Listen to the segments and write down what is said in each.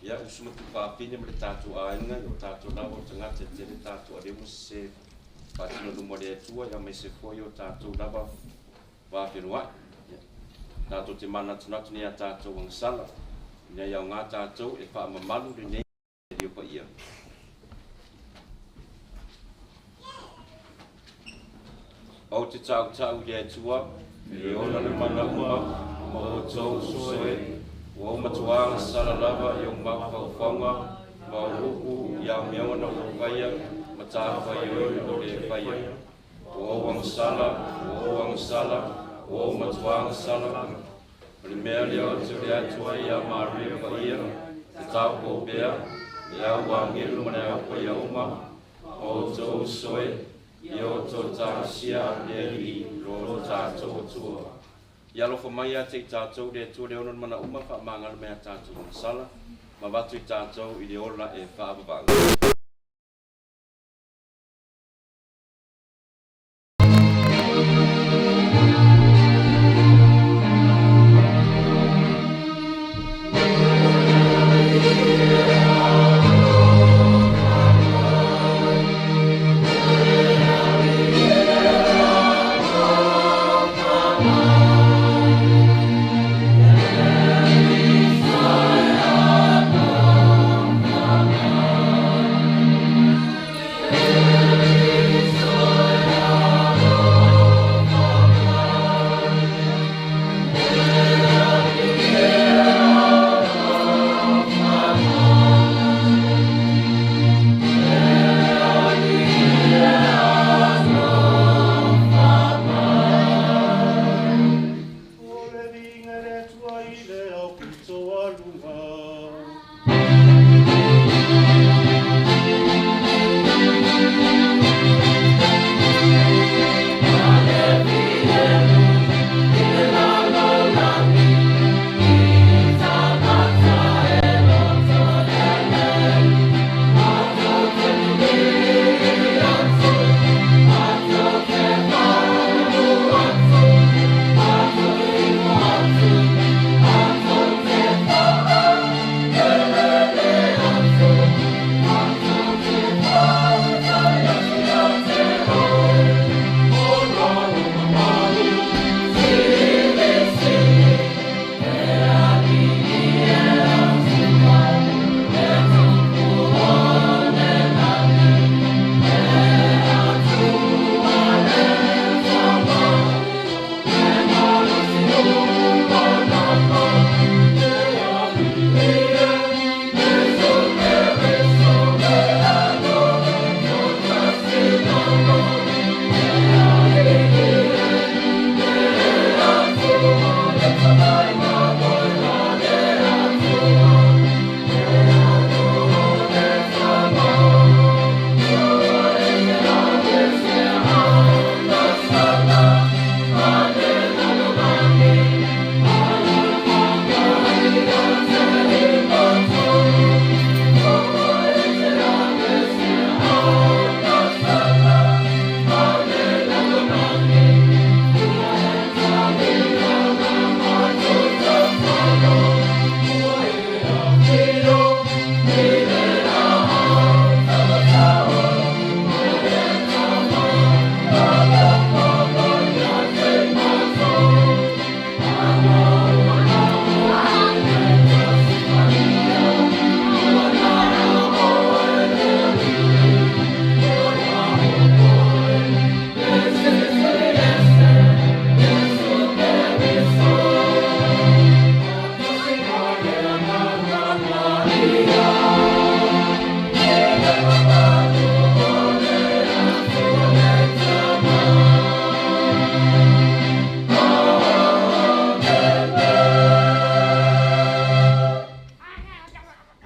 Ia uso ma tuafafine ma le tatou aiga, ia o tatou lava o tagata e tele tatou aleu ma sesē faatino i luma o le Atua, ia aemaise foi o tatou lava vafeloai. Ia tatou te manatunatu nei a tatou agasala, ina ia aogā tatou e faamamalu lenei Alii Paia. Ou te tautau i le Atua, e ona le mana uma ma outou uso e, ua ou matuā agasala lava i ou mafaufauga ma ou upu i amioga na ou faia ma matafaioi na ou lē faia. Ua ou agasala, ua ou agasala, ua ou matuā agasala. O le mea lea ou te uli atu ai iā Maria Paia, te taupou pea, le au agelu ma le au paia uma, ma outou uso e, ia outou talosia le Alii lo tatou Atua. Ia alofa mai ia te i tatou le Atua le ono le mana uma faamagalo mai a tatou agasala, ma avatu i tatou i le ola e faavavau. O le viiga i le Atua i le aupito a luga.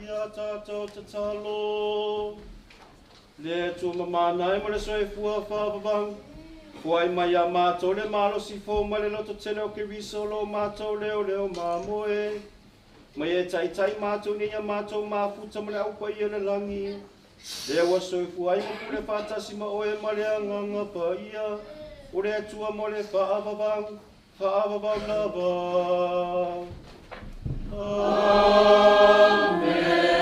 Ia tatou tatalo. Le Atua mamana e ma le soifua faavavau, foai mai iā matou le malosi fou mai le lototele o Keriso lo matou leoleo mamoe, ma ia e taitai matou ina ia matou mafuta ma le au paia o le lagi, lea ua soifua ai ma pule faatasi ma oe ma le Agaga Paia, o le Atua mo le faavavau, faavavau lava. Amene.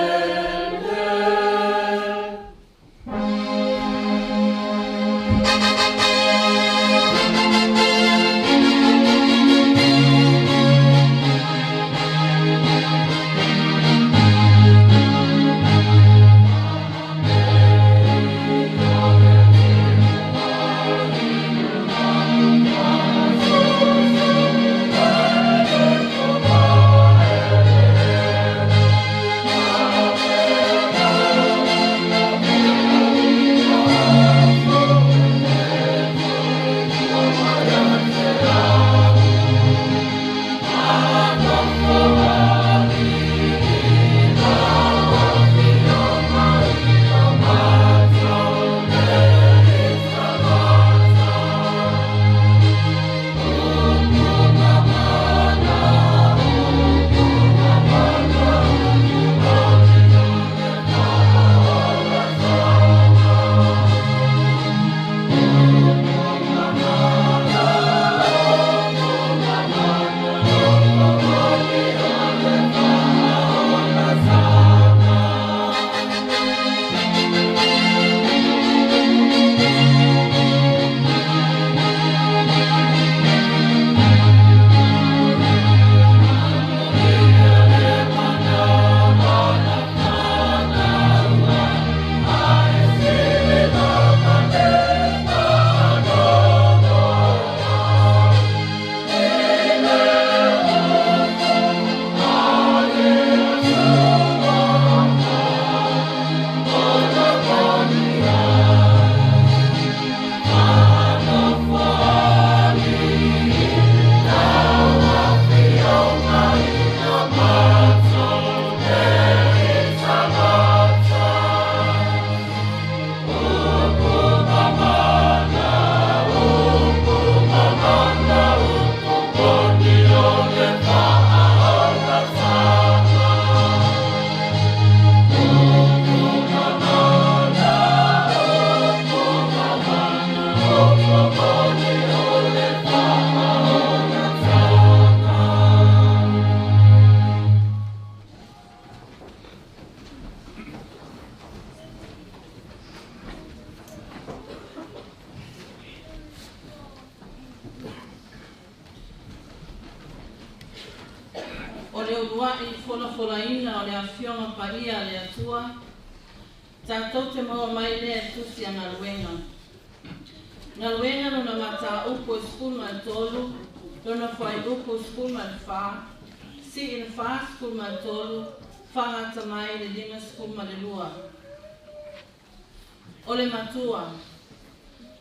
Ulua'i folafolaina o le Afioga Paia a le Atua, tatou te maua mai lea e tusi a Galuega. Galuega lona mataupu e 13, lona fuaiupu 14, sii le 43, fagata mai le 52. O le matua,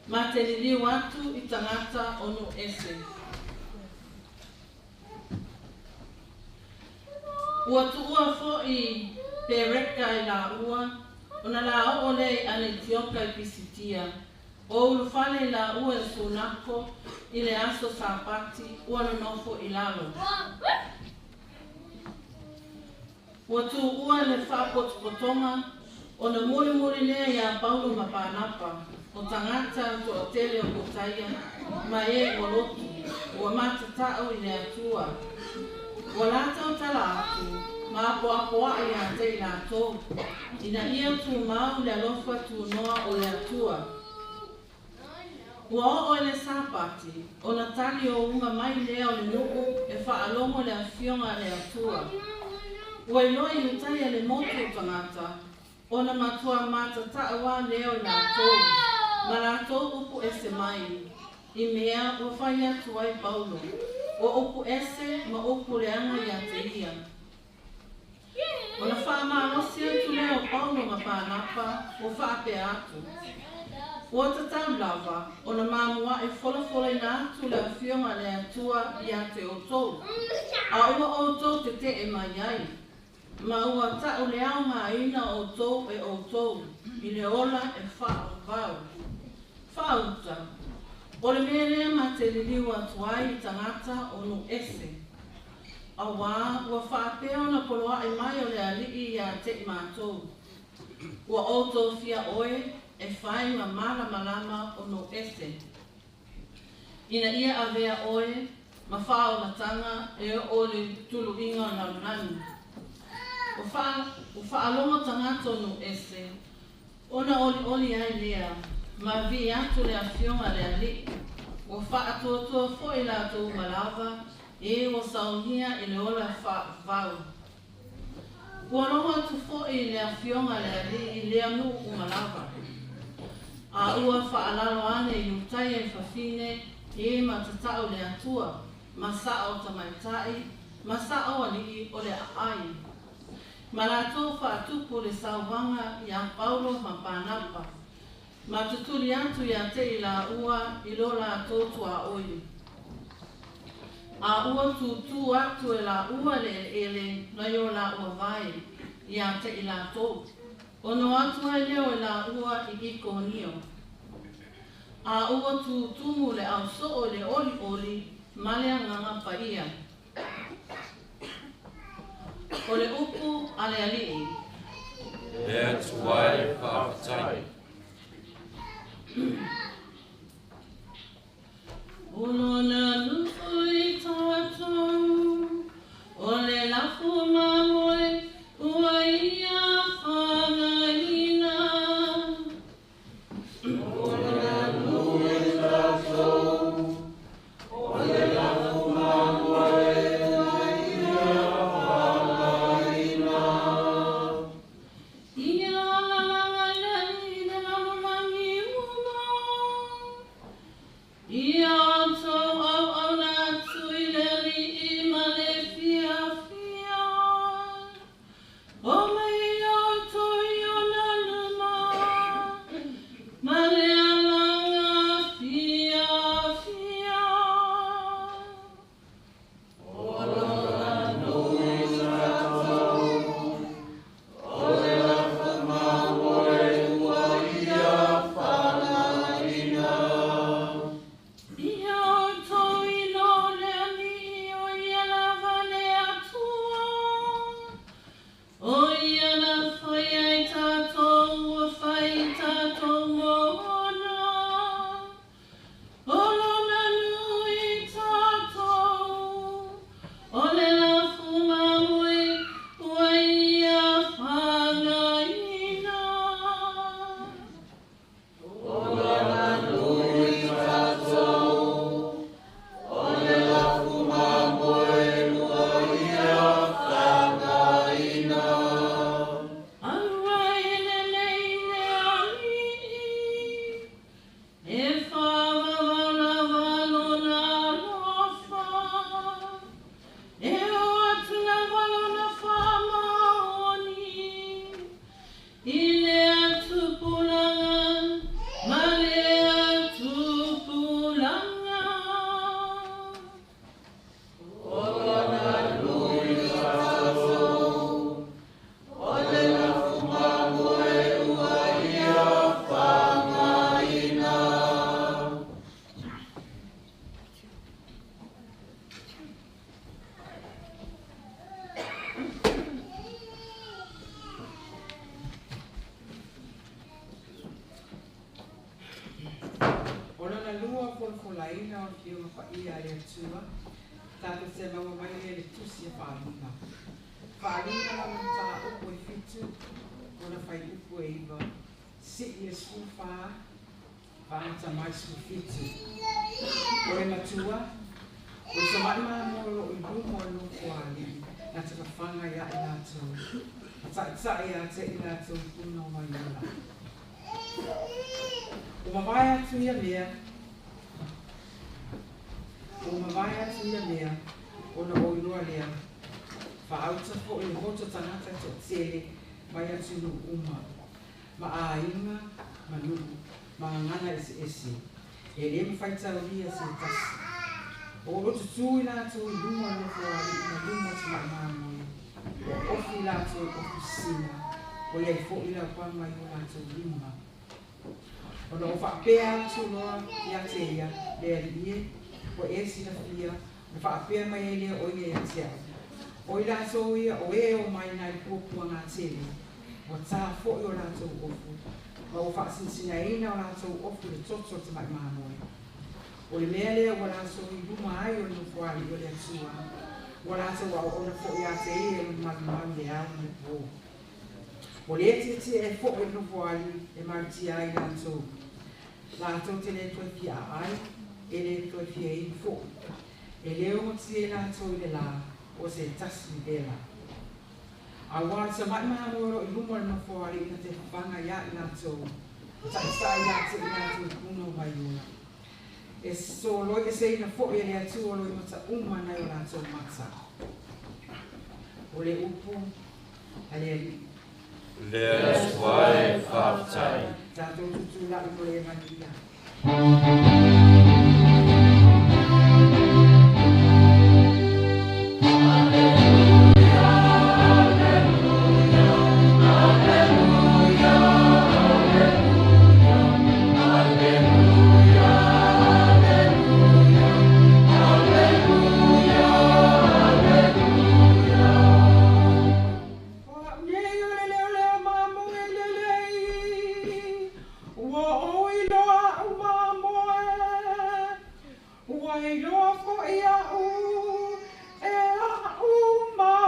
ma te liliu atu i tagata o nuu ese. Ua tuua fo'i Pereka i laua, ona la oo lea i Anetioka i Pisitia, o ulufale i laua i le Sunako i le aso Sapati ua nonofo i lalo. Ua tuua le faapotopotoga ona mulimuli lea iā Paulo ma Panapa, o tagata toatele o Kutaia ma e ua lotu, ua matatau i le Atua. Ua latou tala atu, ma apoapoai iā te i latou, ina ia tumau le alofa tunoa o le Atua. Ua oo i le Sapati, ona tali ouga mai lea o le nuu e faalogo i le Afioga a le Atua. Ua iloa i Iutaia le motu o tagata, ona matua matatau lava lea o i latou, ma latou upu ese mai, i mea ua fai atu ai Paulo, o upu ese ma upu leaga iā te ia. Ona faamalosi atu lea o Paulo ma Panapa ua faapea atu, Ua tatau lava ona mamua'i folafolaina atu le Afioga a le Atua iā te outou, a ua outou tete'e mai ai, ma ua ta'uleaogaina outou e outou i le ola e faavavau. Faauta, o le mea lea ma te liliu atu ai i tagata o nuu ese, auā ua faapea ona poloa'i mai o le Alii iā te i matou, Ua ou tofia oe e fai ma malamalama o nuu ese, ina ia avea oe ma faaolataga e oo i le tuluiga o le lalolagi. Ua faalogo tagata o nuu ese, ona olioli ai lea, ma vii atu le Afioga a le Alii, ua faatuatua foi latou uma lava, e ua saunia i le ola faavavau. Ua logo atu foi le Afioga a le Alii i lea nuu uma lava. A ua faalalo ane i Iutaia i fafine e matatau i le Atua, ma sao tamaitai, ma sao alii o le aai, ma latou faatupu le sauaga iā Paulo ma Panapa, ma tutuli atu iā te i laua i lo latou tuaoi. A ua tūtū atu e laua le eleele nai o laua vae iā te i latou, ona o atu ai lea o i laua i Ikonio. A ua tutumu le ausoo i le olioli ma le Agaga Paia. O le upu a le Alii. Le Atua e faafetai. O lona nuu i tatou, o le lafo mamoe ua ia fagaina. O lona nuu i tatou, o le lafo mamoe ua ia fagaina. Ia lalaga i le alii i le lalolagi uma. Ia outou auauna Tatalaina o Afioga Paia a le Atua, tatou te maua mai lea i le Tusi a Faaliga. Faaliga lana mataupu e 7, ona fuaiupu e 9, seia le 14, faamata mai 17. O le matua, o le tamai mamoe o loo i luma o le nofoalii na te fafaga ia i latou, ma taitai ia te i latou i puna o vaiola. Ua mavae atu ia mea, ua mavae atu ia mea, ona ou iloa lea, faauta foi le hoto tagata toatele mai atunuu uma, ma aiga, ma nuu, ma gagana eseese, e lē mafaitaulia se tasi. O lo tutū i latou i luma o le nofoalii ma luma o tamai mamoe, ua ofi latou i ofu sisina, ua i ai foʻi laupaga i o latou lima. Ona ou faapea atu loa ia te ia, le Alii e, ua e silafia, ona faapea mai ai lea o ia ia te au. O i latou ia o e o mai nai puapuagatele, ua tā foʻi o latou ofu, ma ua faasinsinaina o latou ofu i le toto o le tamai mamoe. O le mea lea ua latou i luma ai o le nofoalii o le Atua, ua latou auauna foi ia te ia i lona malumalu i le ao ma le po. O lea tietie e foʻi le nofoalii e malutia ai latou. Latou te lē toe fia aai, e lē toe fia inu foʻi. E lē ogatie latou i le lā, o se tasi vela. Auā le tamai mamoe o loo i luma o le nofoalii na te fafaga iā i latou, taitai ia te i latou i puna o vaiola. E soloi eseina foʻi e le Atua loimata uma nai o latou mata. O le upu a le Alii. Le Atua e, faafetai. Tatou tutulai mo le manuia. O au nei o le leoleo mamoe lelei, ua ou iloa au mamoe, ua iloa foʻi aʻu e aʻu mamoe.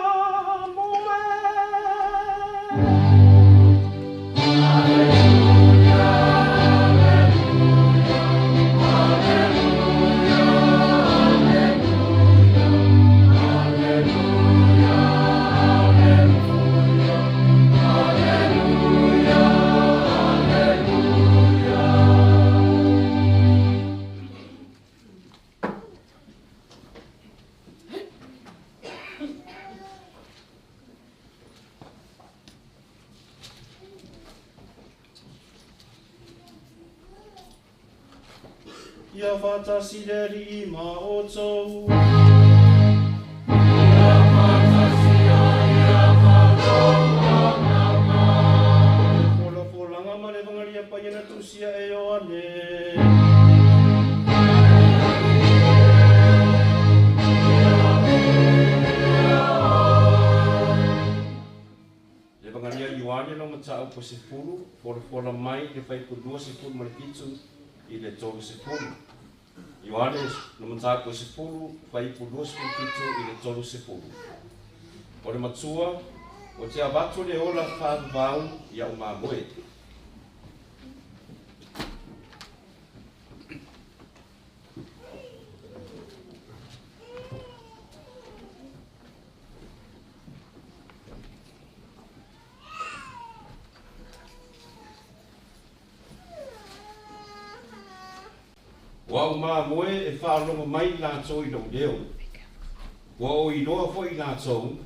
Ia faatasi le Alii ma outou. Folafolaga ma le Evagalia Paia na tusia e Ioane. Le Evagalia Ioane lona mataupu e 10, folafola mai le fuaiupu 27 i le 30. Ioane lona mataupu e 10, fuaiupu 27 i le 30. O le matua, ou te avatu le ola faavavau i au mamoe. O au mamoe e faalogo mai i latou i lou leo. Ua ou iloa foi i latou,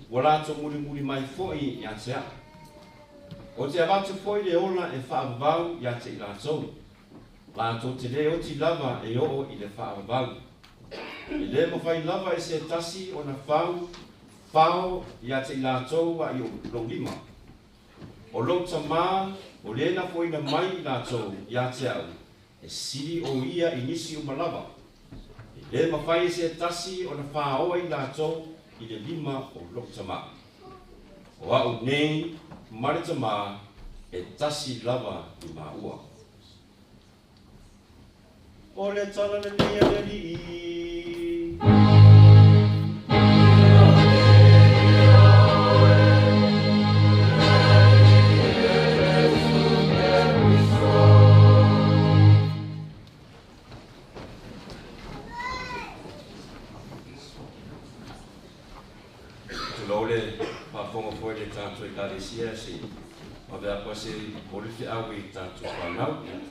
ua latou mulimuli mai foi ia te au. Ou te avatu foi le ola e faavavau ia te i latou. Latou te lē oti lava e oo i le faavavau. E lē mafai lava e se tasi ona fau fao ia te i latou a i lou lima. O lou Tamā, o le na foina mai i latou ia te au, e sili o ia i nisi uma lava. E lē mafai e se tasi ona fāoa i latou i le lima o lou Tamā. O au nei ma le Tamā e tasi lava i māua. O le tala lenei a le Alii. Tulou le faafofoga foi le tatou ekalesia se avea koa se moli feau i tatou fanau ia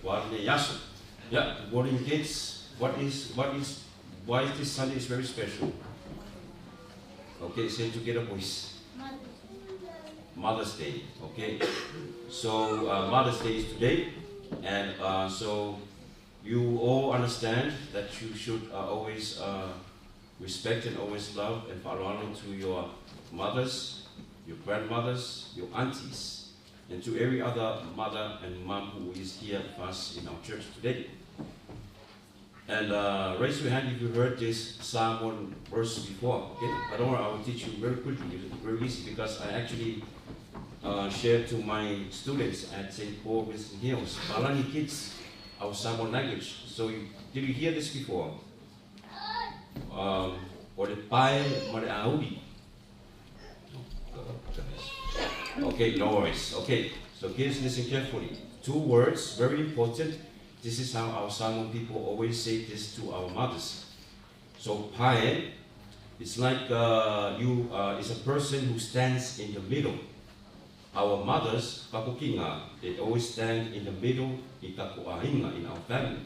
ua lenei aso. Yeah, good morning kids. What is why is this Sunday is very special? Okay, say it together, boys. Mother's Day. Okay, so Mother's Day is today, and so you all understand that you should always respect and always love and follow to your mothers, your grandmothers, your aunties, and to every other mother and mom who is here with us in our church today. And raise your hand if you heard this Samoan verse before, okay? But don't worry, I will teach you very quickly, it's very easy, because I actually shared to my students at St. Paul Winston Hills, Palani Kids, our Samoan language. So did you hear this before? O le pae ma le auli. Okay, no worries. Okay, so kids, listen carefully. Two words, very important. This is how our Samoan people always say this to our mothers. So pae, it's like is a person who stands in the middle. Our mothers, pakukinga, they always stand in the middle, i takuahinga, in our family.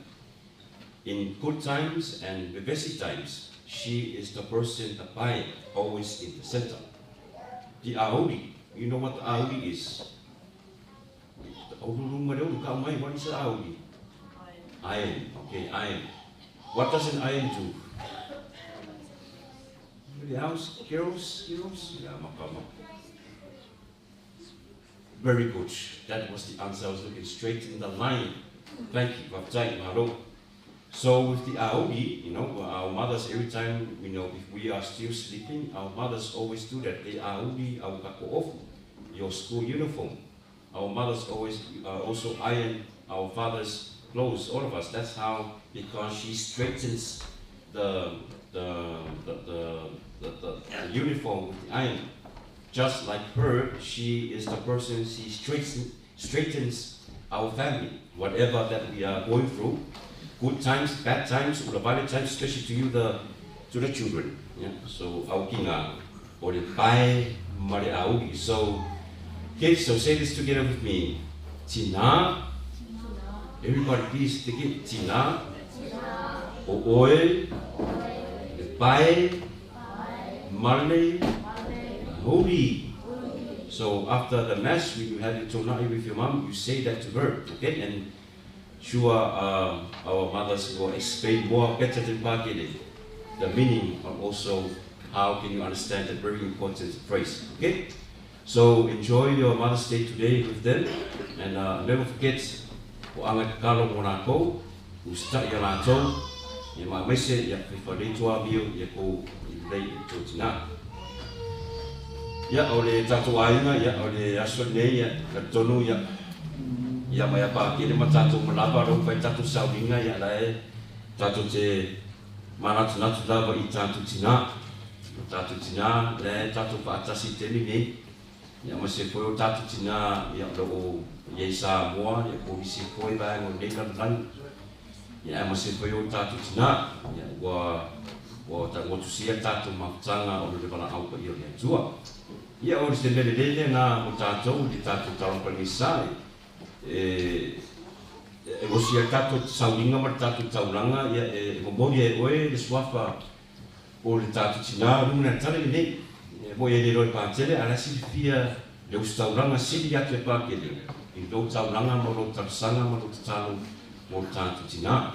In good times and vevesi times, she is the person, the pae, always in the center. The auli, you know what the auli is? The what is the auli? Iron, okay, iron. What does an iron do? The house, girls, girls? Yeah, makama. Very good. That was the answer. I was looking straight in the line. Thank you. Mahalo. So with the auli, you know, our mothers, every time, you know, if we are still sleeping, our mothers always do that. They auli our kako'ofu, your school uniform. Our mothers always also iron our father's clothes, all of us. That's how, because she straightens the uniform with the iron. Just like her, she is the person, she straightens our family, whatever that we are going through, good times, bad times, ulavale times, especially to you, to the children. Yeah. So aukinga, o le pae ma le auli. So kids, so say this together with me. Tina. Everybody please take it. Tina. O oe, le pae, male, holy. So after the mass, when you have your tonai with your mom, you say that to her, okay? And sure, our mothers will explain more better than Pakele the meaning, but also how can you understand that very important phrase, okay? So enjoy your Mother's Day today with them, and never forget, o anga kalo monako, usta ia latou, ia maemaise, ia faifaleitua mio, ia kou i lei i tō tina. Ia, o le tātou aiga, ia, o le aso nei, ia, ka tonu, ia, ia mai a pākele ma tātou malapa, rau whai tātou sauringa, ia, lae, tātou te manatunatu lava i tātou tina, lae, tātou whaatasi tēni nei, ia, ma se foi o tātou tina, ia, o o iei Samoa, ia, ko hisi foi vai ngo nei langi, ia, ma se foi o tātou tina, ia, ua ngotusia tātou mafutanga o le wala au pa ia le atua. Ia, o te mele lele nā o tātou, le tātou taropanisa, e gosia tātou sauringa ma le tātou taulanga, ia, e momori e oe le suafa o le tātou tina, rungana tale lenei. E mo e le roi pātele, ala silifia le ustauranga sili atu e pākele, i lou taulanga ma lou talasanga ma lou tatalo mo le tātou tina.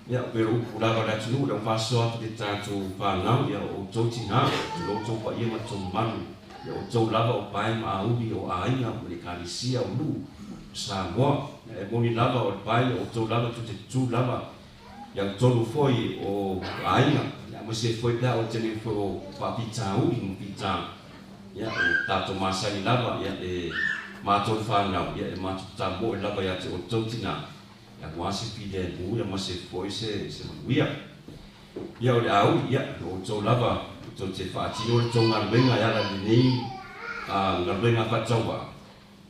Ia, pero upu lava le atunu, le whasoa atu le tātou whanau, ia, o tau tina, o tau paia ma tau manu, ia, o tau lava o pae ma auli o aiga, o le kalisia o lu, Samoa, e moni lava o le pae, o tau lava tu te tū lava, ia o tolu foi o aiga, ia, ma se foi pea o tene foi o whapita uri, mo pita, ia, o tātou masani lava, ia, e mātou whanau, ia, e mātou tā moe lava ia te o tau tina, Aua se filemu ma se foi se manuia. Ia o le au, ia, o outou lava, tou te faatino le tou galuega e ala i lenei galuega faatauvaa.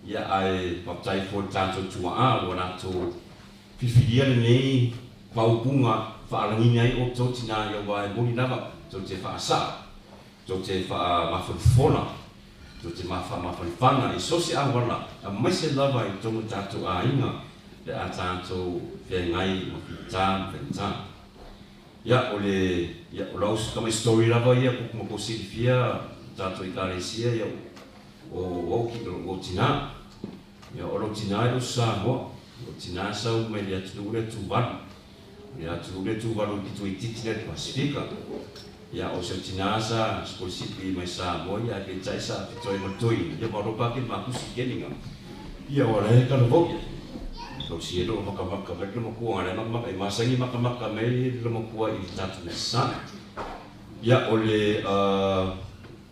Ia, ae faafetai foi i le tatou tuaa ua latou filifilia lenei faaupuga faalagiga ai outou tinā, ia aua e moni lava, tou te faasaa, tou te faamafonofola, tou te faamafanafana i so o se auala, aemaise lava i totonu o tatou aiga pe a tatou feagai ma fita ma faigata. Ia, o le, ia, o lau tamai story lava ia ma kou silafia tatou Ekalesia, ia, o ou o tinā. Ia, o lou tinā e le o Samoa. O tinā sau mai le atunuu lea Tuvalu. O le atunuu lea Tuvalu i pito itiiti lea i le Pasifika. Ia, o si ou tinā sa sikolasipi mai Samoa, ia, ae peitai sa fitoai ma le toeaina, ia ma olopa ake le makusi i keniga. Ia, o la e talavou ia. Tausi ai loo makamaka mai le lomakua le makamaka e masani makamaka mai le lomakua i le tatou sa. Ia, o le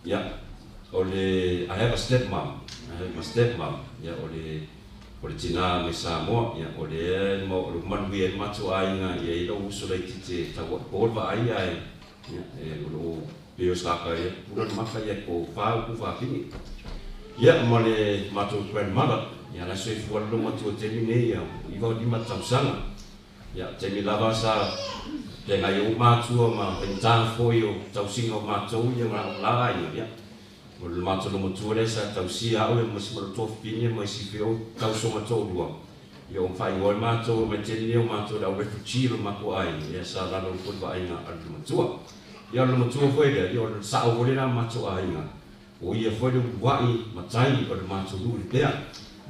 ia, o le I have a stepmom. I have my stepmom. Ia, o le tinā mai Samoa. Ia, o le ma o le manuia ai le matou aiga, ia i lou uso laitiiti e tau po le vaai ae ia e o loo pei o se kaka ia pula le maka ia ko fa upu fafine. Ia, ma le matou grandmother, ia la soifua le matua taimi nei, ia 95 tausaga. Ia, taimi lava sa feagai ai ou matua ma faigata foi o tausiga o matou ia ma la aiga, ia o le matou lomatua lea sa tausia au ia ma si ma le toafafine ma isi foi ou tausoga toalua. Ia, o faaigoa ai matou mai taimi nei o matou le au refugee o le matou aiga, ia sa lalo foi le vaaiga a le lomatua. Ia, o le lomatua foi lea, ia o le sao foi lena matou aiga, o ia foi le uluai matai o le matou nuu i Lepea.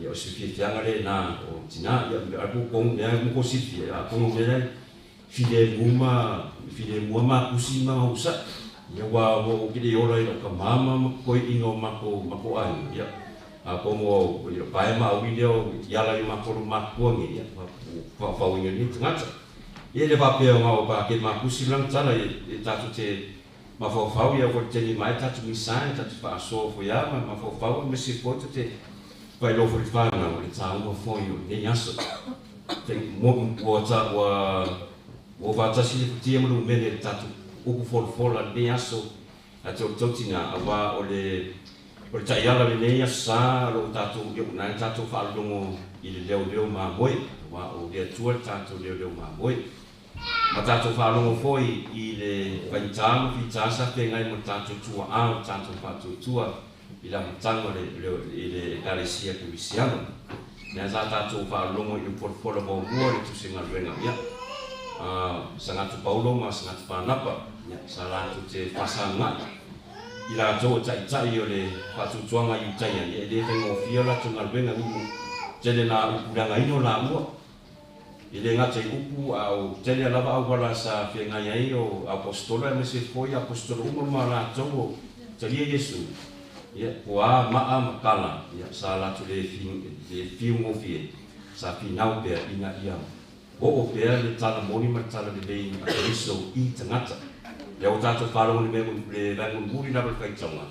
Ia, o se fiafiaga lena o tinā. Ia, a po mea mo ko silafia a kogo mea filemu ma filemua makusi ma gausa'i. Ia, ua ou ke le ola i lou kamama ma koeʻina o makou aiga. Ia, a kogo i lou pae ma aui lea i ala i makou matutua nei, ia faafauina nei tagata. Ia, le faapea o gao pa ke makusi lana tala e tatou te mafaufau ia foi le taimi mai tatou misa e tatou faasoa foi a ma mafaufau ma se foi te faailoa foi le fanau le taua foi o lenei aso. Mo ua ta ua ua faatasi le futia ma le umele le tatou upu folafola lenei aso a te o le tautinā, auā o le taiala lenei aso sa o loo tatou ia unae tatou faalologo i le leoleo mamoe, auā o le Atua le tatou leoleo mamoe ma tatou faalogo foi i le faigata ma fitā sa feagai ma le tatou tuaā o le tatou faatuatua i le amataga i le Ekalesia Kerisiano. Lea sa tatou faalogo i le folafola muamua le tusi galuega, ia, Sagatu Paulo ma Sagatu Panapa, ia, sa latou te faasaga'i i latou o taʻitaʻi o le faatuatuaga i Utaia. Ia, e lē faigofie o latou galuega umu tele la upu leagaina o laua e lē gata i upu a o tele lava auala sa feagai ai o apostola aemaise foi apostolo uma ma latou o talia Iesu. Ia, ua maa ma kala, ia, sa latou le fiugofie sa finau pea ina ia oo pea le tala moni ma le tala lelei a Keriso i tagata. Lea ua tatou faalogo le mea le vaega mulimuli lava le faitauga,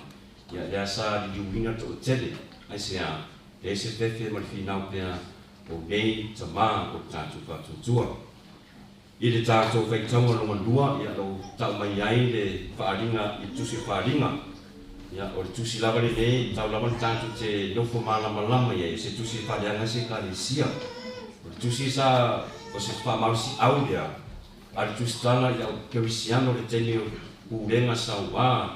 ia, lea sa liliuina le toatele aisea leai se fefe ma le finau pea o nei tamā o le tatou faatuatua. I le tatou faitauga logalua, ia, lou tau mai ai le faaliga i le tusi o faaliga. Ia, o le tusi lava lenei tau lava le tatou te nofo malamalama ia se tusi faaleaga se ekalesia. O le tusi sa o se faamalosiau lea a le tusitala i au kerisiano le taimi o pulega sauā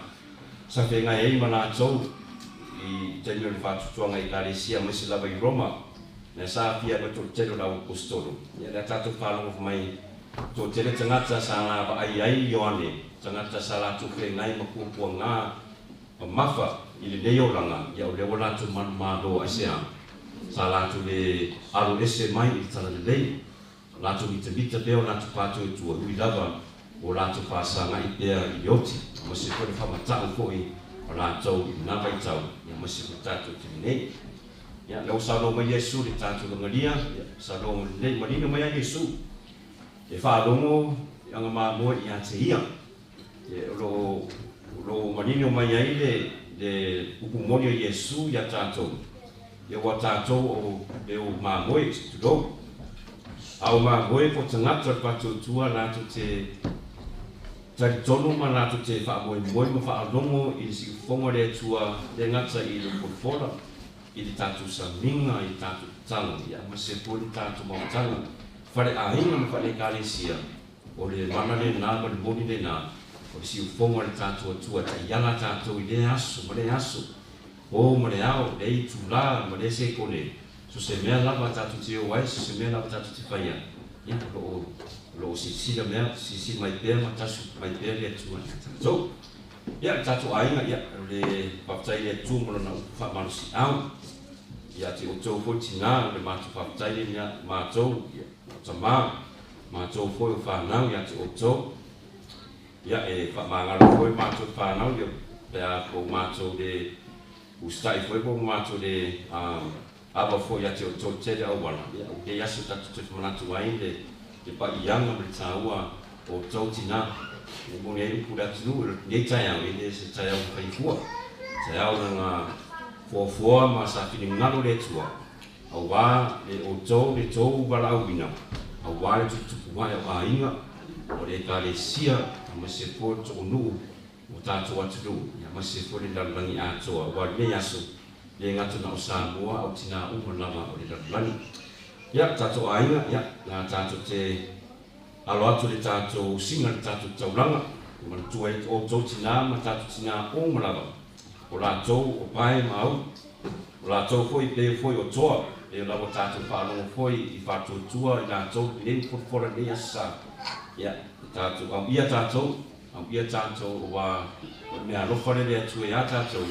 sa feagai ai ma latou i taimi o le faatuatuaga i ekalesia aemaise lava i Roma lea sa afia ma toatele o le au apostolo. Ia, lea tatou faalogo mai toatele tagata sa lavaai ai Ioane, tagata sa latou feagai ma puapuagā mamafa i lenei olaga. Ia, o lea ua latou manumalo aisea sa latou le alo ese mai i le tala lelei latou mitamita pea o latou faatuatua ui lava o latou faasagaʻi pea i le oti ma se foi le faamata'u foi o latou i lena vaitau, ia, ma se foi tatou taimi nei. Ia, lea ua saunoa mai Iesu le tatou lagalia, ia, saunoa lelei manino mai a Iesu e faalogo aga mamoe ia te ia. Ia, o loo manino mai ai le upu moni o Iesu ia tatou, ia ua tatou o le o mamoe tulou. Au magoe po tagata o le faatuatua latou te talitonu ma latou te faamoemoe ma faalogo i le siufofoga o le Atua le gata i le folafola i le tatou samiga i le tatou tatalo ia ma se foi le tatou mautaga faleaiga ma faleekalesia o le mana lenā ma le moni lenā o le siufofoga o le tatou Atua taiala tatou i lea aso ma lea aso o ma le ao le itulā ma le sekone so se mea lava tatou te o ai so se mea lava tatou te faia ia o loo silasila mea silasila mai pea ma tasu mai pea le Atua ia tatou. Ia le tatou aiga ia o le faafetai i le Atua ma lona upu faamalosiau ia te outou foi tinā o le matou faafetai lena matou ia o tamā matou foi o fanau ia te outou ia e faamagalo foi matou fanau ia pe a po matou le usitai foi po matou le ava foi ia te outou tele auala ia o kei aso tatou te manatu ai le paiaga ma le tāua o outou tinā e moni ai upu le atunuu lenei taeao e le se taeao faifua taeao na foafoa ma sa finagalo le Atua auā le outou le tou valaauina auā le tuputupu ae o aiga o le ekalesia ma se foi le toonuu o tatou atunuu ia ma se foi le lalolagi atoa auā lenei aso le gata na o Samoa au tinā uma lava o le lalolagi. Ia tatou aiga ia na tatou te alo atu le tatou usiga le tatou taulaga manatua ai outou tinā ma tatou tinā uma lava o latou o pae ma au o latou foi pe foi o toa e lava tatou faalogo foi i faatuatua i latou lenei folafola lenei aso sa ia tatou auia tatou ua o le mea alofa le le Atua iā tatou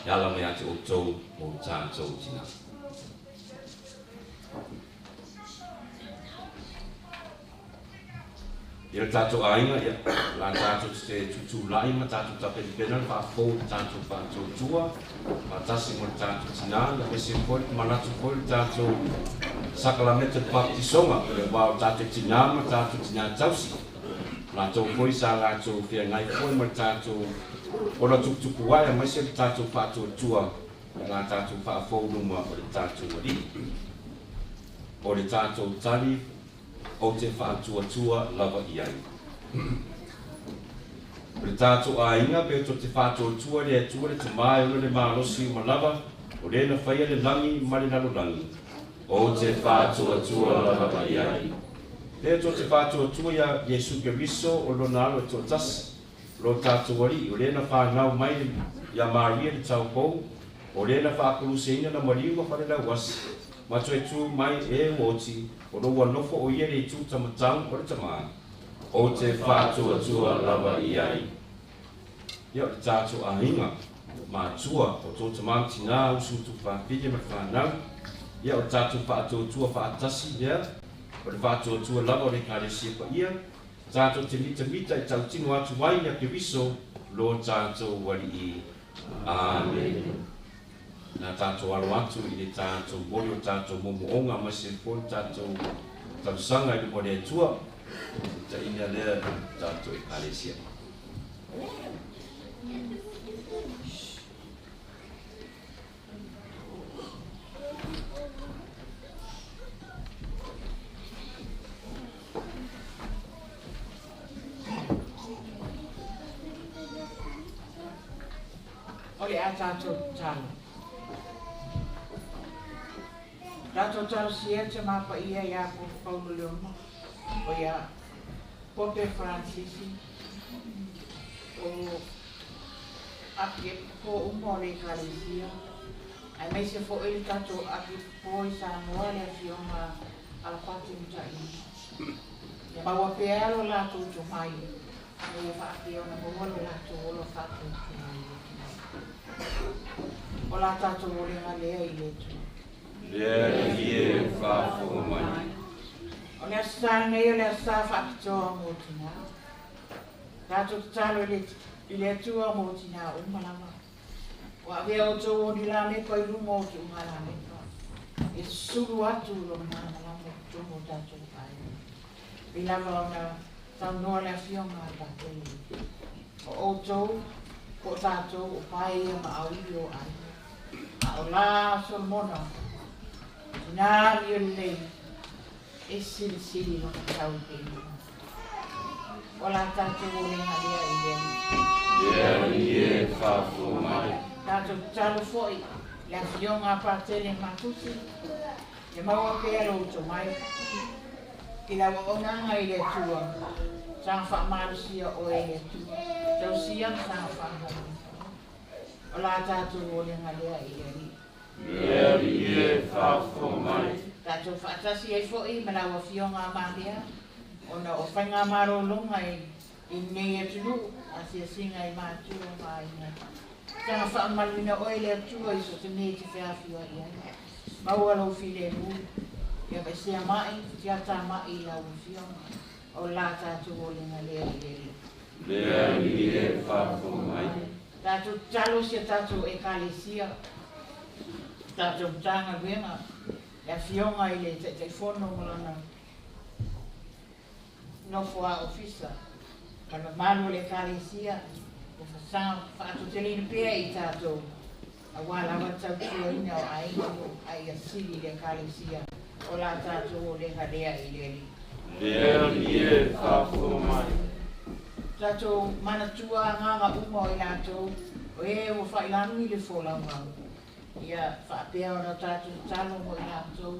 e ala mai ia te outou o tatou tinā. Ia le tatou aiga ia la tatou te tutulai ma tatou tapenapena le faafou le tatou faatuatua faatasi mo le tatou tinā ia aemaise foi le manatu foi le tatou sakalamete le baptisoga le uā o tatou tinā ma tatou tinā tausi latou foi sa latou feagai foi ma le tatou ola tuputupu ae aemaise le tatou faatuatua la tatou faafou luma o le tatou alii o le tatou tali o te faatuatua lava i ai. O le tatou aiga pe to te faatuatua le Atua le Tamā e ona le malosi uma lava o le na faia le lagi ma le lalolagi o te faatuatua lava i ai. Pe to te faatuatua ia Iesu Keriso o lona alo e toatasi lo tatou alii o le na whanau mai ia Maria le taupou o le na faakuluseina na maliu ma falelauasi ma toe tu mai e uoti o lo ua nofo o ia le itu tamatau o le tamā o te faatuatua lava i ai. Ia o le tatou aiga matua o tō tamā tinā usu tufafine ma le whanau ia o le tatou faatuatua faatasi lea o le faatuatua lava o le ekalesia paia tatou te mitamita i tautino atu ai ia Keriso lo tatou alii. Amene. Na tatou alo atu i le tatou moli o tatou momoonga ma se foi tatou talosaga i luma o le Atua taina lea tatou ekalesia. O le a tatou tatalo. Tatou talosia te mapaia ia po Paulo Leoma, o ia Pope Francisi, o api e po uma o le ekalesia, ai mai se foi le tatou api po i Samoa le afioga Alafati Mata'i. Ia maua pea lo latou tomai, ina ia faapea ona maua lo latou ola faatuatua i le Atua. O la tatou olega lea i le Atua. Le Alii e faafofoga mai. O le aso sa lenei o le aso sa faapitoa mo tinā. Tatou tatalo i le Atua mo tinā uma lava. Ua avea outou oni lameko i luma o tuuga lameko. E susulu atu lona malamalama i totonu o tatou aiga. Pei lava ona saunoa le afioga a tatou. O outou, po o tatou o pae ia ma auivi o aiga. A o la Solomona, tinā lio lelei, E silisili lona tau i le luga. O la tatou olega lea i le Alii. Le Alii e faafofoga mai. Tatou tatalo foi le afioga a Patele Matusi, ia maua pea lou tomai i lau auaunaga i le Atua, saga faamalosia oe e le Atua, tausia ma saga faanono. O la tatou olega lea i le Alii. Le Alii e faafofoga mai. Tatou faatasi ai foi ma lau Afioga a Mamea, ona o faigamalologa i lenei atunuu, asiasiga i matua ma aiga. Saga faamamaluina oe le Atua i so o se mea e te feafioai ai. Maua lou filemu, ia vaesea mai, futiata mai i lau Afioga. O la tatou olega lea i le Alii. Le Alii e faafofoga mai. Tatou tatalo si a tatou Ekalesia, tatou Matagaluega, le Afioga i le Taitaifono ma lana nofoa ofisa, ma le mamalu o le Ekalesia, ua fasaga faatoteleina pea i tatou, aua lava le tautuaina o aiga nuu a ia sili le Ekalesia, o la tatou olega lea i le Alii. Le Alii e faafofoga mai. Tatou manatua agaga uma o i latou o e ua faailanui le folauga, ia faapea ona tatou tatalo mo i latou,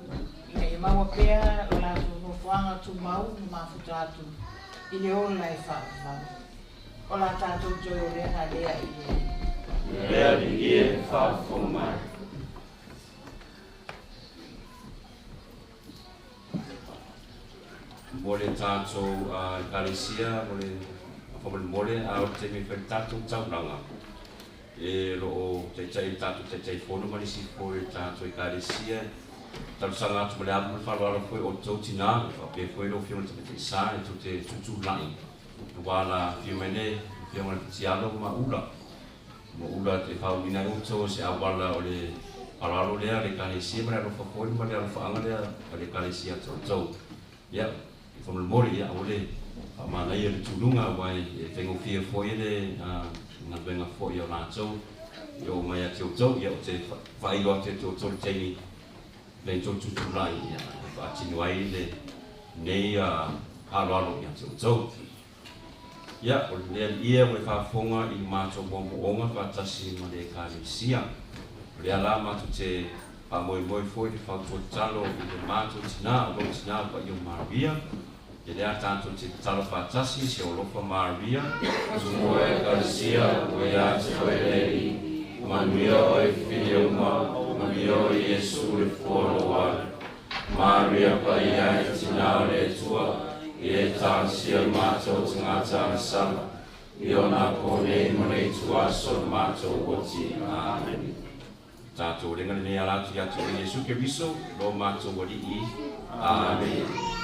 ina ia maua pea lo latou nofoaga tumau ma mafuta atu i le ola e faavavau. O la tatou toe olega lea i le Alii. Le Alii e faafofoga mai. Mo le tatou Ekalesia, mo le faamolemole, a o le taimi e fai le tatou taulaga, e lo o taitai le tatou Taitaifono ma nisi foi o le tatou Ekalesia. Talosaga atu ma le ava ma le faaaloalo foi o outou tinā, faapea foi lau Afioga i le Tamaitai Sa, e tou te tutulai, aua la afio mai le Afioga i le Fitialo ma Ula. Ma Ula te faauuina ai outou o se auala o le faaaloalo lea a le Ekalesia ma le alofa foi ma le alofaaga lea a le Ekalesia ia te outou. Ia, faamolemole, ia, aua le faamanaia le tuluga, aua e faigofie foi le galuega foi a latou e oo mai ia te outou. Ia, ou te faailo atu ia te outou le taimi nei tou tutulai, ia, e faatino ai lenei faaaloalo ia te outou. Ia, o le Alii e ua e faafofoga i le matou moomooga faatasi ma le Ekalesia. O lea la matou te faamoemoe foi i le fautua tatalo i le matou tinā, o lou tinā paia o Maria. Ia lea tatou te tatalo faatasi, se olofa Maria. Tumua Ekalesia ua ia te oe le Alii, manuia oe fili uma, manuia oe Iesu le fua o lou alu. Maria paia e tinā o le Atua, ia e talosia matou tagata agasala, i ona po nei ma le ituaso o le matou oti. Amene. Tatou olega lenei ala atu ia te oe Iesu Keriso, lo matou Alii. Amene.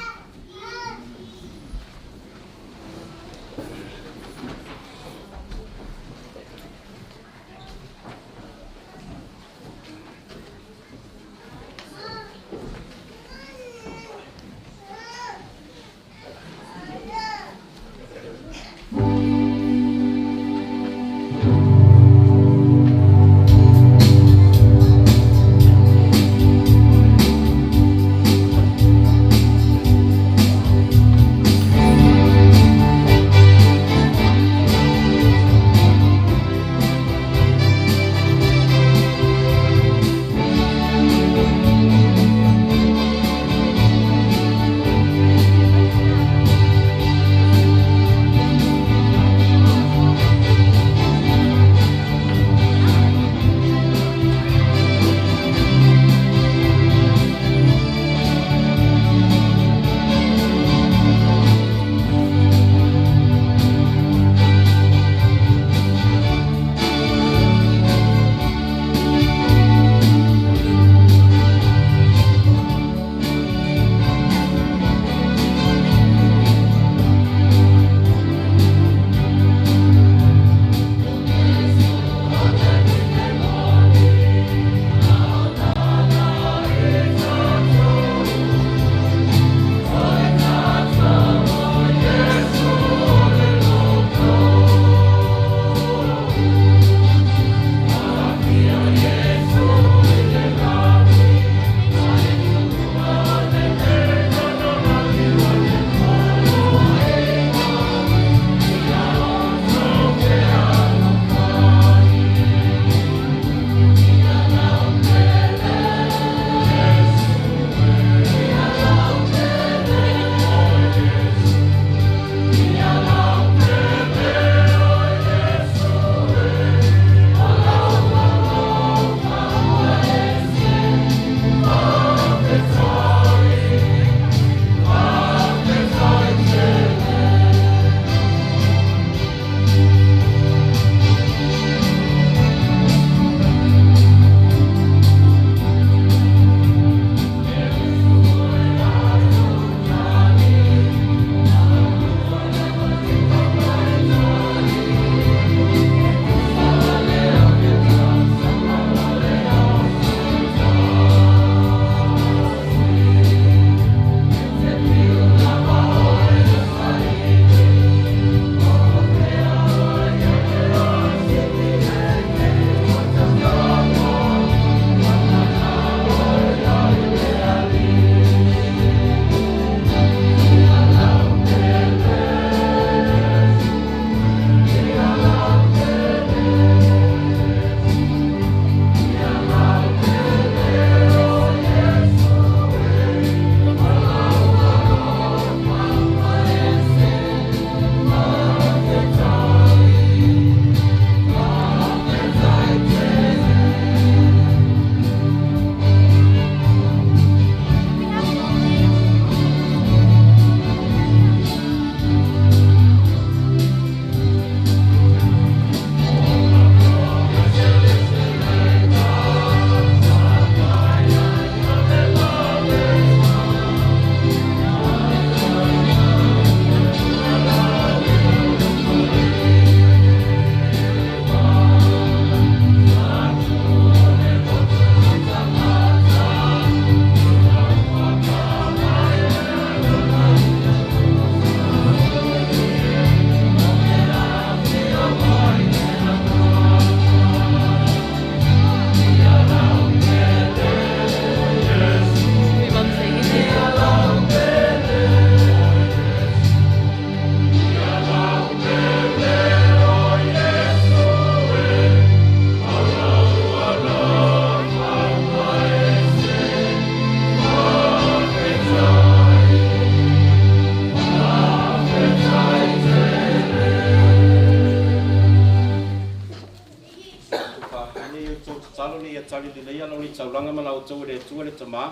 lelei ala o ni taulaga ma laoutou e le Atua le Tamā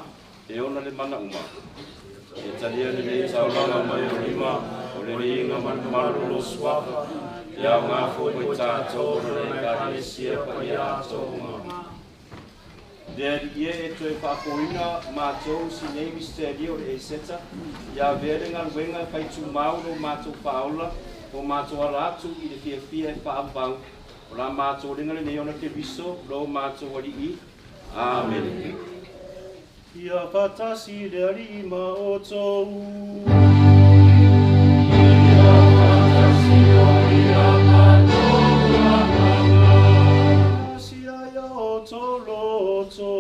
e ona le mana uma. E talia lenei taulaga mai o lima o le liiga ma le mamalu o lou suafa, e aogā foi mo i tatou ona le Ekalesia paia atoa uma. Le Alii e e toe faafofoina matou sinei misiteria o le Eseta, ia avea le galuega e faitumau lo matou faaola o matou ala atu i le fiafia e faavavau o la matou lega lenei ona Keriso lo matou Alii. Amene. Ia faatasi le Alii ma outou. Ia faatasi foi ma lou agaga. Asia ia outou loto.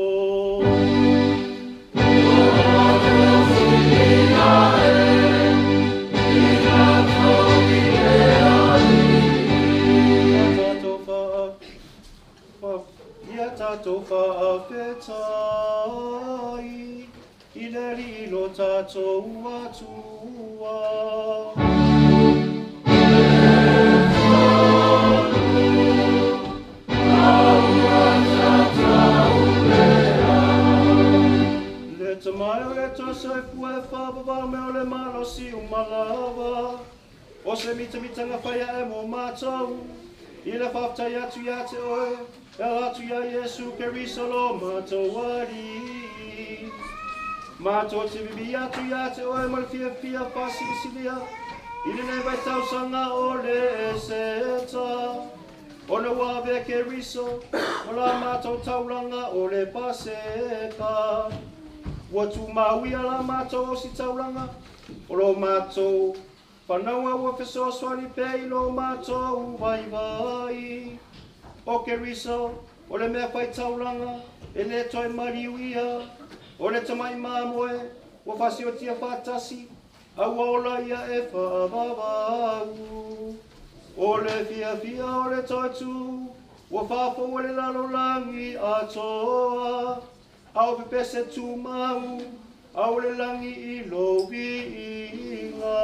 Ua e i tatou i le Alii. Ia tatou faafetai i le Alii lo tatou Atua. Le tamai o le tosoifua e faavavau mea o le malosi uma lava. O se mitamitanga faia e mo mātou, i le faafetai atu ia te oe, e ala atu ia Iesu Keriso lo mātou Alii. Mātou te vivi atu ia te oe ma le fiafia faasilisilia, i lenei vaitausaga o le Eseta. Ona ua avea Keriso, o la mātou taulaga o le Paseka. Ua tumauia la mātou ositaulaga, o lo mātou whanaua ua fesoasoani pea i lo mātou vaivai. O Keriso, o le mea faitaulaga, e le toe mariu ia, o le tamai mamoe, ua fasiotia faatasi, a ua ola ia e faavavau. O le fiafia o le toetū, ua faafou e le lalolagi atoa, a o pepese tumau, a o le lagi i lou viiga.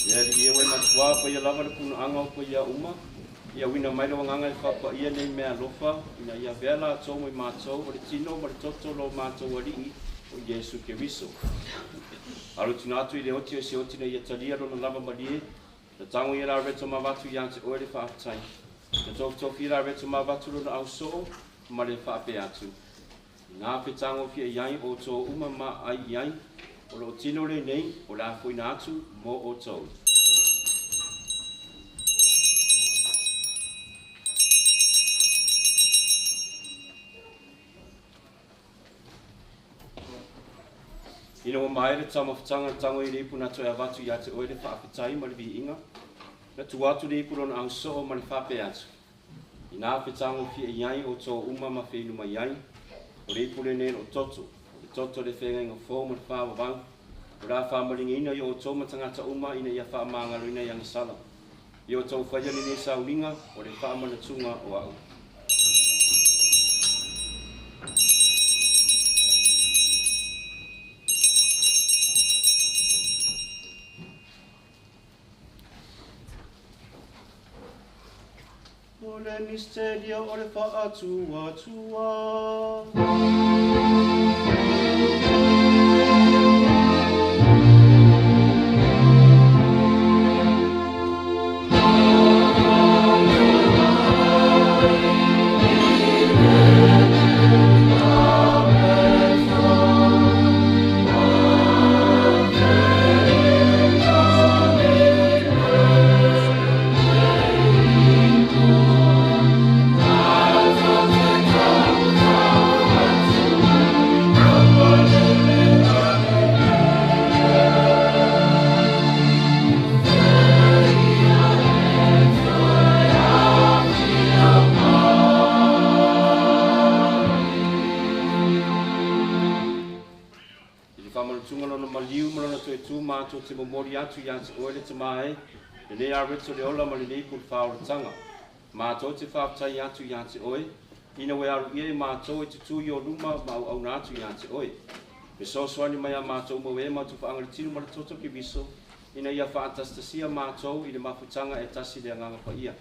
Le Alii e ua e matuā paia lava le punaaga o paia uma, ia uina mai le agaga e faapaia nei mea alofa, ina ia avea latou ma i matou o le tino ma le toto lo matou Alii o Iesu Keriso. Alo tuna atu i le oti o se oti na ia talia lona lava malie, na tango ia la reto mavatu ia te oe le faafetai. Na tofutofi la reto mavatu lona ausoo ma le faape atu. Ngā fetango fia iai o tō uma ma ai iai, o lo tino le nei o la fuina atu mo o tau. Ina ua maea le taumafataga le tago i le ipu na toe avatu ia te oe le faafetai ma le viiga, na tuu atu le ipu lona ausoo ma le faapea atu. Inā fetagofia i ai outou uma ma feinu mai ai, o le ipu lenei loo toto, o le toto le feagaiga fou ma le faavavau, o le a faamaligiina i outou ma tagata uma ina ia faamagaloina i agasala. I outou faia lenei sauliga o le faamanatuga o a'u. O le misteria o le faatuatua. Whamanutunga lona maliu ma lona toe tū mātou te momori atu i ati oe le te mae, le nei areto le ola ma le nei pulu whaoratanga. Mātou te whaatai atu i ati oe, ina we aru ia e mātou e te tū i o luma ma au auna atu i ati oe. Me sosoani mai a mātou mau e mātou whaangaritinu ma le toto ki viso, ina ia whaatastasia mātou i le mafutanga e tasi le anganga pa ia.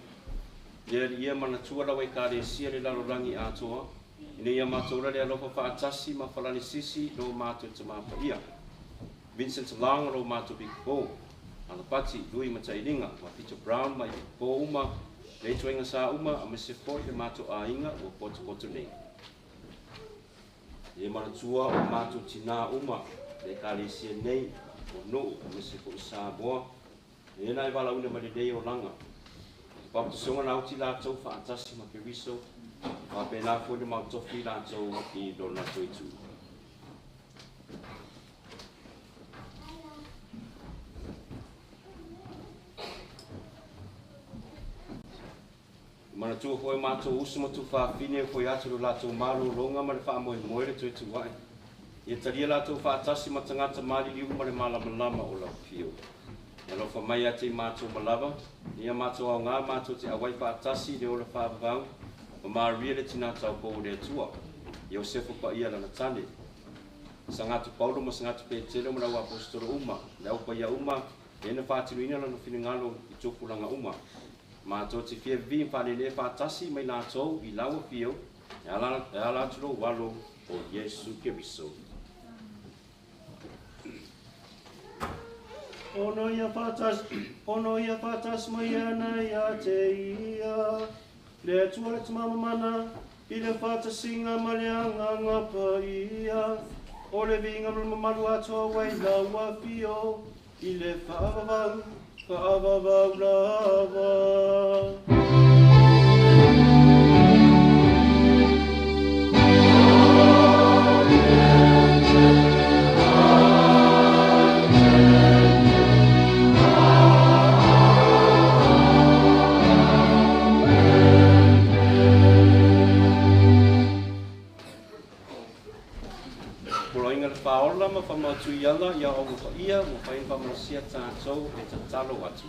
Ia ia manatua lawa i kāresia le lalorangi atoa, ina ia mātou le alofa whaatasi ma whalani sisi lo mātou te mapa ia. Vincent Lang lo mātou Big Bo, Alapati, Lui Matailinga, ma Peter Brown ma i Bo uma, le tuenga sa uma, a mese foi le mātou āinga ua poto poto nei. Ia manatua o mātou tina uma, le kāresia nei, o nuu, a mese foi Samoa, e nai wala una ma le nei o langa. Papatasonga na uti lātou whaatasi ma Keriso, a pēnā fo le mautofi lātou i lona toitu. Manatua foi mātou usu matu whaafine foi atu lo lātou malu ronga ma le whaamoe moe le toitu wai. Ia talia lātou whaatasi ma tangata mali liu ma le malamalama o lau fio. Ia lofa mai ate i mātou malava, ia mātou au ngā mātou te awai whaatasi le ola whaavavau, ma Maria le tina tau le atua, Iosefo pa ia lana tane. Sangatu Paulo ma sangatu Petelo ma lau apostolo uma, le au paia uma, e na whaatinuina lana finingalo i tupulanga uma. Mātou te fia vi whanene whaatasi mai lātou i laua fio, e ala atu lo walo o Yesu Keriso. Ono ia whaatas mai ana ia te ia, le atua le tamamamana, i le whaatasinga ma le anganga pa ia, o le vinga ma le mamalu atoa wai laua fio, i le whaavavau, whaavavau lava. Whaola ma whamatu iala ia o mua ia, mua whain whamarasia tātou e tatalo atu.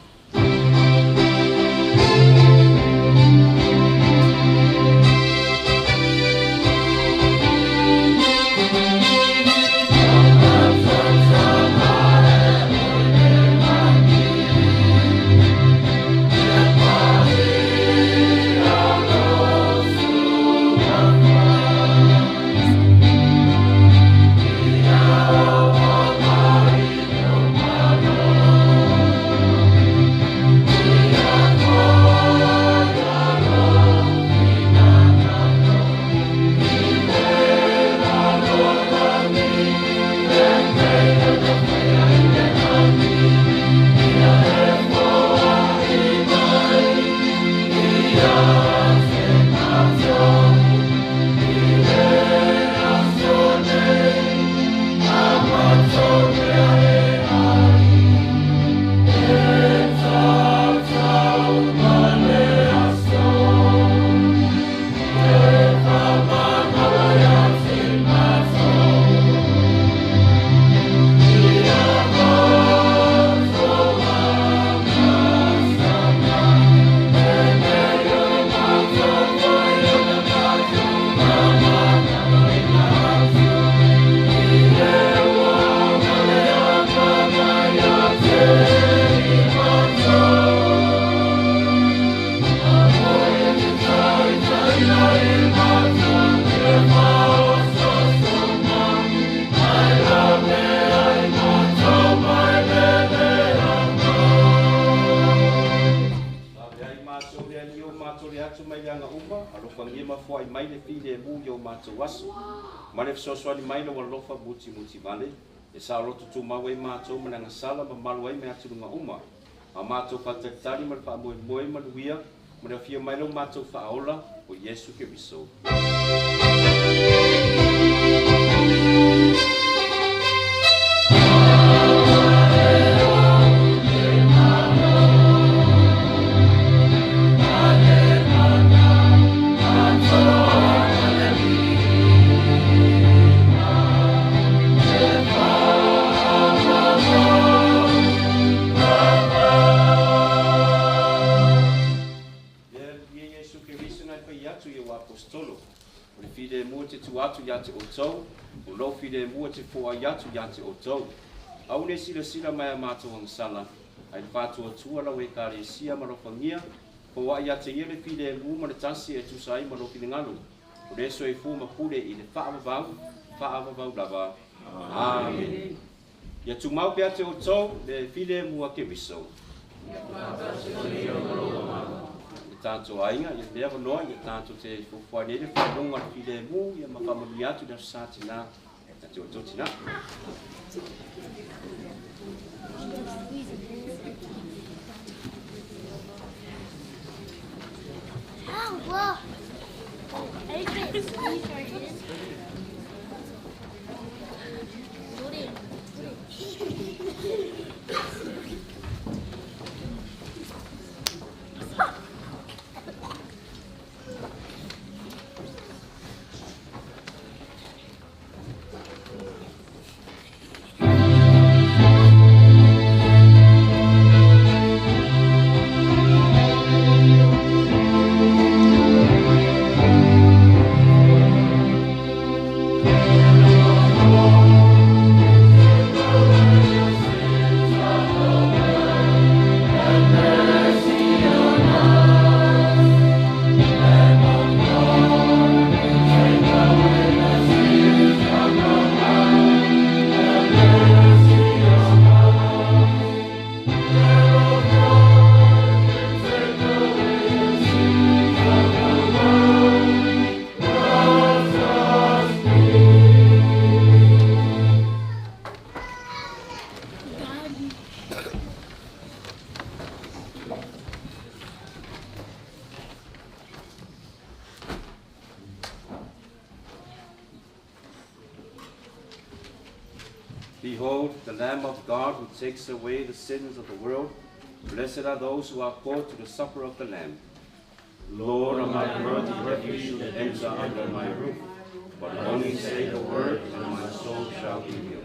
Sosoani mai lo alofa muti muti vale, e sa loto tu mawe mātou mananga sala ma malu ai me atulunga uma. A mātou whatatari ma le whaamoe moe maluia, ma le whia mai lo mātou whaola o Yesu Keriso. Amen. filemu e te foai atu ia te outou. Aua ne i silasila mai i a matou agasala, ae i le faatuatua lau Ekalesia ma alofagia, foai ia te ia le filemu ma le tasi e tusa ai ma lou finagalo, o lea e soifua ma pule i le faavavau, faavavau lava. Amene. Ia tumau pea te outou le filemu a Keriso. Ia faatasi foi ma lou agaga. Le tatou aiga, ia lenei avanoa, ia tatou te fuafuaina ai le faailoga o le filemu, ia ma faamanuia atu i le Aso Sa Tina ia te outou tina. Behold, the Lamb of God who takes away the sins of the world. Blessed are those who are called to the supper of the Lamb. Lord, I'm not worthy that you should enter under my roof, but only say the word, and my soul shall be healed.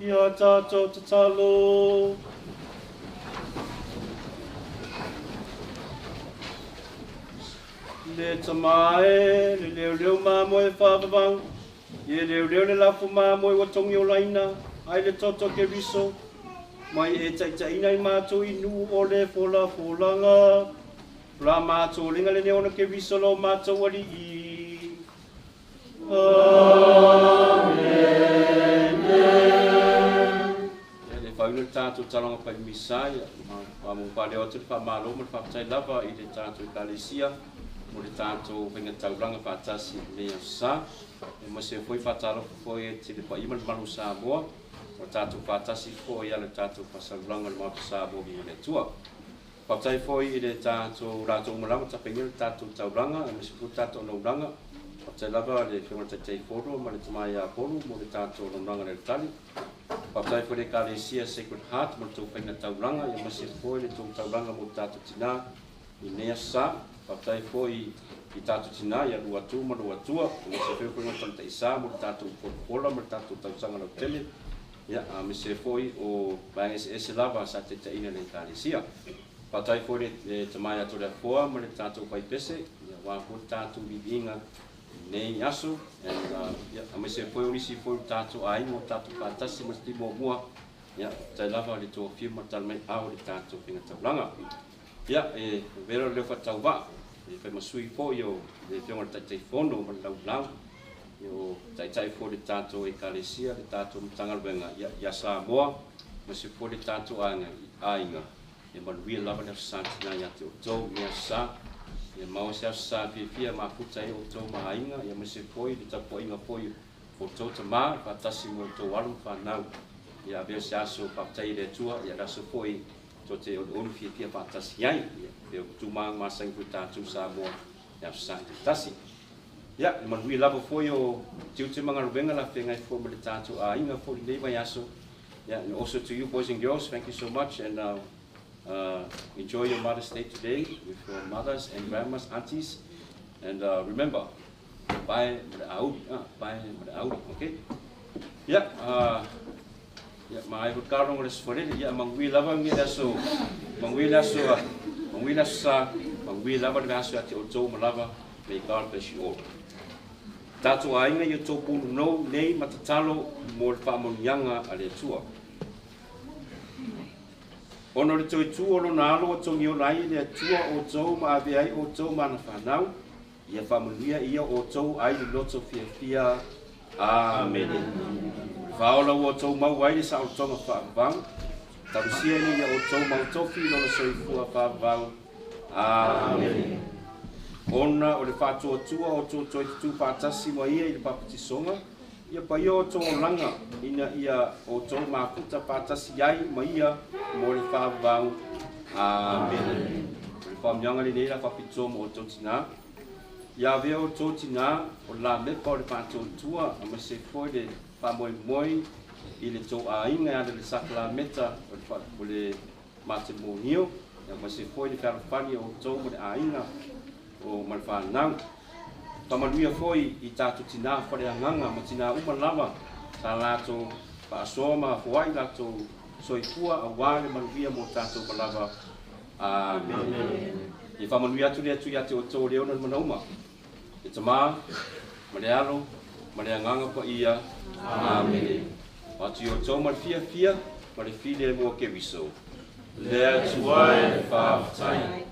Ia tātou tatalo. Le tamae, le leo leo mamo e whaavavau. Ye leo leo le lafu mamo e watongi o laina, ai le toto ke riso. Mai e taitaina i mātou i nu o le fola folanga. La mātou linga le neona ke riso lo mātou ali i. Amen. Le whauna le tātou talonga pai misaia. Wa mo pale o te whamalo mo le whaptai lava i le tātou i Kalesia. Mo le tātou whenga tauranga whātasi le au sa. E mo se foi whātalo foi e te le paima le malu Samoa. O tātou whātasi foi a le tātou whasauranga le maota Samoa mi le tua. Whaptai foi i le tātou rātou umalama tapengi le tātou tauranga. E mo se foi tātou nauranga. Whaptai lava le whionga taitei foro ma le tamai a polu mo le tātou nauranga le tali. Whaptai foi le Kalesia Sacred Heart mo le tau whainga tauranga. E mo se foi le tau tauranga mo le tātou tina i nea sa. Whaptai foi i tātou tina ia lua tu ma lua tua. E mo se foi foi ngā tangata i sa mo le tātou polopola mo le tātou tausanga lau tele. Ia, a me se foi o vaenga ese ese lava sa te taina le Kalesia. Whaptai foi le tamai ato le afoa mo le tātou paipese. Ia wā foi le tātou vivinga nei aso. And, ia, a me se foi o nisi foi le tātou ai mo tātou whātasi mo te timo mua. Ia, tai lava le tō whima talmai au le tātou whinga tauranga. Ia, e vero leo whatau wā. E whai masui foi o le whionga le taitai fono ma le lau lau. O taitai foi le tātou e Kalesia, le tātou mtangalwenga. Ia, ia Samoa, ma se foi le tātou ainga. E manuia lava le asatina ia te o tau, ia sa. Ia mau se asa fia fia mafuta e o tau mahainga. Ia ma se foi le tapuainga foi o tau tamā, whātasi mo tau alu whanau. Ia avea se aso whaptai le atua, ia raso foi tō te onu fia fia whātasi ai. Ia peo tūmanga masangi foi tātou Samoa, ia asa te tasi. Ia, e manuia lava foi o te mangaruwenga la whengai foi mo le tātou ainga foi nei vai aso. Yeah, and also to you boys and girls, thank you so much, and enjoy your Mother's Day today with your mothers and grandmas, aunties, and remember, buy the Audi, buy the Audi, okay? Yeah, yeah, my karong les forele, yeah, mangui lava ngi la so, mangui la so, mangui la sa, mangui lava le aso ati o tau malava, may God bless you all. Tātou ainga i o tau pulu nou nei matatalo mo le whaamonianga a le Atua. Ono le toi tu o lona alo o tongi o lai le Atua o tau ma ave ai o tau mana whanau. Ia whaamonia ia o tau ai le loto fia fia. Amene. Whaola o tau mau ai le sa o tonga whaavau. Tarusia ni ia o tau mau tofi lona soifua whaavau. Amene. Ona o le whātua tua o tō toi te tū whātasi mo ia i le papatisonga. Ia pai o tō langa ina ia o tō mafuta whātasi ai ma ia mo le whaavau. Amene. O le whaamnyanga le nei la whapito mo o tō tina. Ia vea o tō tina o la mepa o le whātua tua a ma se foi le whaamoi moi i le tō ainga ana le sakala meta o le mate mōnio. Ia ma se foi le wharafani o tō mo le ainga o malwhanau. Tamanuia foi i tātou tina whare anganga ma tina uma lava tā lātou whaasoa ma huai lātou soifua a wā le manuia mō tātou malava. Amen. I whamanuia atu le atu ia te o tō leona le manauma. E tamā, ma le alo, ma le anganga pa ia. Amen. Atu i o tō ma le fia fia, ma le file mua ke wiso. Le atua e whaafatai.